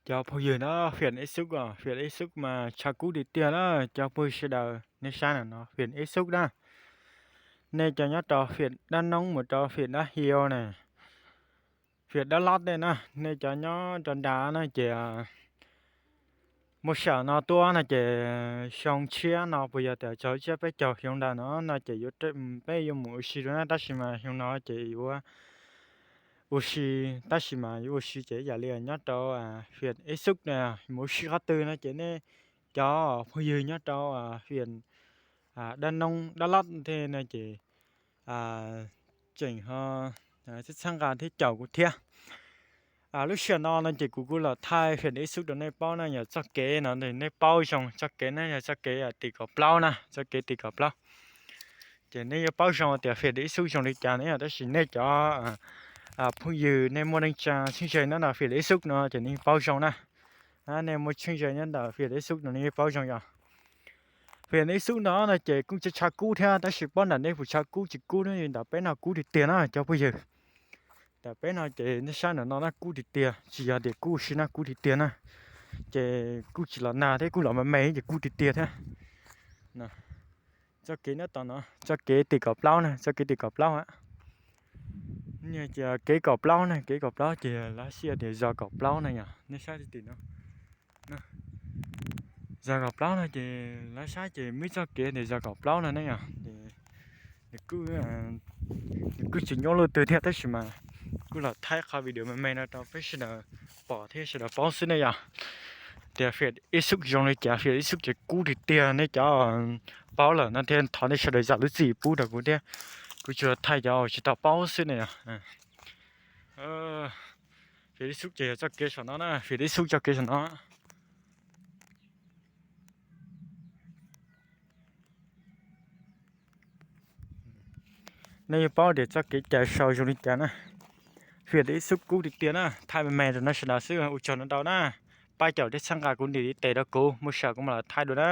Cov phooj ywg na, fiam ib xub os, fiam ib xub mas tshav kub tiag tiag na. Cov phooj ywg sawv daws nej saib na no, fiam ib xub na. Nej cov nyob rau fiam dab noob mus rau fiam dab hiau na, fiam dab lab tej na, nej cov nyob rau nram na ces muaj sij hawm no tuaj no ces xyoo tshiab no puas yog tias txog tshiab peb caug xyoo ntawd no no ces yuav, peb yuav mus ua si dua na, tab sis mas xyoo no ces yuav ua si, tab sis mas yuav ua si ces ib yam li nyob rau fiam ib xub na, mus ua si qhov twg no ces nej cov phooj ywg nyob rau fiam dab noob dab lab tej no ces tseem ho txhawb nqa thiab caum kuv thiab. Lub sij hawm no no ces kuv kuj los thaij fiam ib xub rau nej paub na, yog txoj kev no nej paub zoo, txoj kev na yog txoj kev tim kaum plaub na, txoj kev tim kaum plaub. Ces nej yuav paub zoo tias fiam ib xub zoo li cas ne, tab sis nej cov phooj ywg nej muaj neej tsa txheeb ze nyob ntawm fiam ib xub no ces nej paub zoo na. Nej muaj txheeb ze nyob ntawm fiam ib xub no nej paub zoo yog fiam ib xub no no ces kuj tshav kub thiab, tab sis paub ntawm nej puas tshav kub tsis kub ne, ntawm peb no kub tiag tiag na cov phooj ywg. Ntawm peb no ces nej saib ntawm no na kub tiag tiag, tsis yog tias kub ua si na, kub tiag tiag na. Ces kuj tsis los nag thiab, kuj los me me ces kub tiag tiag thiab. Txoj kev nyob tom no, txoj kev tim kaum plaub na, txoj kev tim kaum plaub a. Kev kaum plaub na, kev kaum plaub ces lawv xav tias zos kaum plaub na yom, nej saib tim no. Zos kaum plaub no ces lawv saib ces muaj txoj kev tias zos kaum plaub no ne yom. Nws kuj tsis nyuaj luaj twg thiab, tab sis mas kuj los thaij qhov video me me no rau peb sawv daws pom thiab sawv daws paub xwb ne yom. Tias fiam ib xub zoo li cas, fiam ib xub ces kub tiag tiag, nej cov paub lawm no thiaj thov nej sawv daws zam lub txim pub rau kuv thiab. Kuv tsuas thaij cov tsis tau paub xwb ne yom. Fiam ib xub ces yog txoj kev saum no na, fiam ib xub txoj kev saum no. Nej yuav paub tias txoj kev cai sau zoo li cas na. Fiam ib xub kub tiag tiag na, thaij me me rau nej sawv daws xwb, ua tsaug ntau ntau na. Pab caum thiab txhawb nqa kuv ntim tes rau kuv, muaj sij hawm kuv mam los thaij dua na.